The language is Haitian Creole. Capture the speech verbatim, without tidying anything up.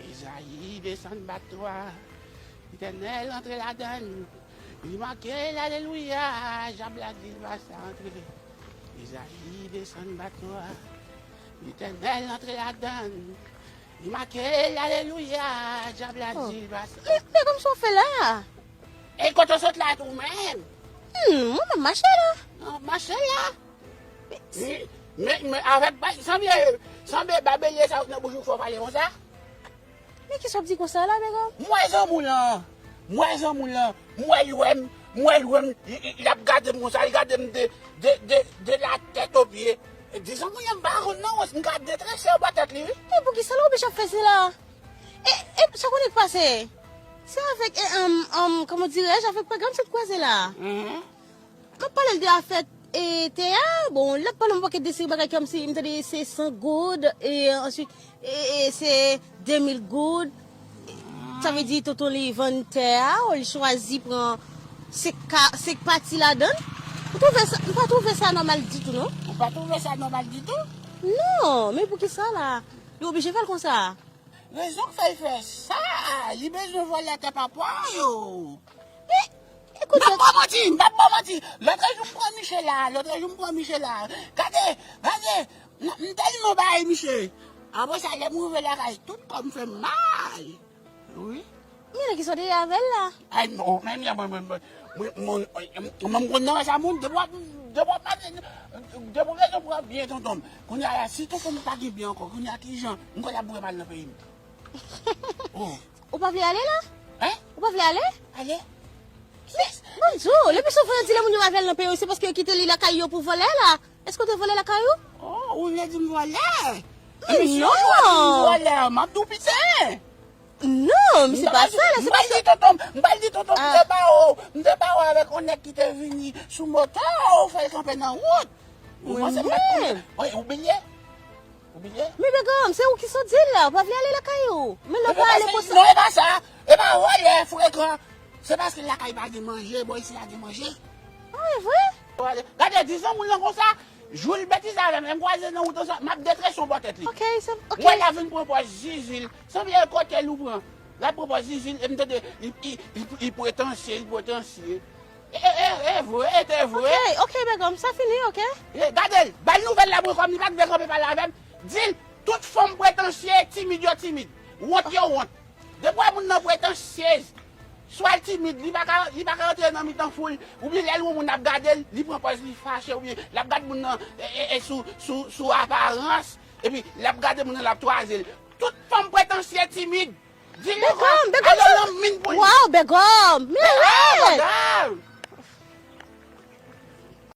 Ezayi desann bato a. Letènèl antre ladann. Li make l, alelouya, dyab la di l pa sa antre. Ezayi desann bato a. Letènèl antre ladann. Li make l, alelouya, dyab la di l pa sa. Men, men kòmsi w fè la? E kote w sot la tou menm? Hmm, mwen menm mache la. Nan mache la. Men, men, men avèk bay, sanble, sanble babelye sa nan bouch ou fò pale konsa. Men kisa w ap di konsa la, Bègòm? M wè zanmi w lan. M wè zanmi w lan. M wè l wè m. M wè l wè m. Li, li, l ap gade m konsa. Li gade m de, de, de, de la tèt o pye. Di zanmi w lan m pa konn non, m ka detrese anba tèt li, wi. E poukisa l oblije ap fè sila? E, e, sa w konnen k pase? Se avèk, e, um, um, kòman dirèj, avèk pa granm sèt kwaze la. Mhm. M ap pale l de afè, e, tè a. Bon, l ap pale m pakèt de seri bagay kòmsi m tande se san goud, e, answit, e, e, se de mil goud. Sa vle di tonton li vann tè a, li chwazi pran senk ka, senk pati ladan l. M twouve sa, m pa twouve sa nòmal ditou, non. Ou pa twouve sa nòmal ditou? Non, men poukisa la? Li oblije fè l konsa. Rezon k fè l fè sa, li bezwen vòlè tè papa w yo. Men, ekout, m p ap ba w manti, m p ap ba w manti. Lòtrejou m pran Miche la, lòtrejou m pran Miche la. Gade, gade, m, m tèlman bay Miche. Apre sa, lè m rive lakay, tout kò m fè m mal. Wi. Men nan kisa w te ye avè l la? Ay, non, men, men, mwen, mwen, mwen, mwen, mwen, mwen, mwen, mwen konn nan sa moun, depi w ap, depi w ap mache, depi w bezwen pran byen tonton m. Kounye a la, si tonton m pa gen byen ankò, kounye a ki jan, m kwè l ap voye m al nan peyi m. Oh. Ou pa vle ale la? Hein? Ou pa vle ale? Ale? Men, ban m di w, le pi souvan yo di lè moun yo pa vle al nan peyi yo, se paske yo kite li lakay yo pou vòlè la. Èske w te vòlè lakay ou? Oh, ou vle di m vòlè? Men non! Misye, ou di m vòlè, m ap di w piten. Non, men se pa sa la, se pa sa. M pral di tonton, m pral di tonton, m te ba w, m te ba w avèk yon nèg ki te vini sou moto, ou fè l kanpe nan wout. Ou panse m pa t konn? Wi, ou bliye? Ou bliye? Men Bègòm, se ou ki sot di l la, ou pa vle ale lakay ou. Men lè w pa ale pou sa. Non, e pa sa. E pa vòlè frekan. Se paske lakay pa gen manje, bò isi a gen manje. Ah, e vre? Gade, di zanmi w lan konsa, jou l betize avè m, lè m kwaze nan wout ansanm, m ap detrese yon bò tèt li. Ok, se, ok. Mwen la vin pran pòz Zizil, sanble kote l ou pran. L ap pran pòz Zizil, e m tande, li, li, li, li pretansye, li pretansye. E, e, e, e vre, e te vre. Ok, ok, Bègòm, sa fini, ok? E, gade l, ba l nouvèl la mwen kòm li pa t vle kanpe pale avè m. Di l, tout fanm pretansye, timid yo timid. Wont yo wont. Depi w wè moun nan pretansyez, swa l timid, li pa ka, li pa ka rantre nan mitan foul, oubyen lè l wè yon moun ap gade l, li pran pòz li fache, oubyen l ap gade moun nan, e, e, e, sou, sou, sou aparans, epi l ap gade moun nan, l ap twaze l. Tout fanm pretansye timid. Di l ankò, Bègòm, Bègòm, ale sa nan min pou li. Waw, Bègòm, men rèd.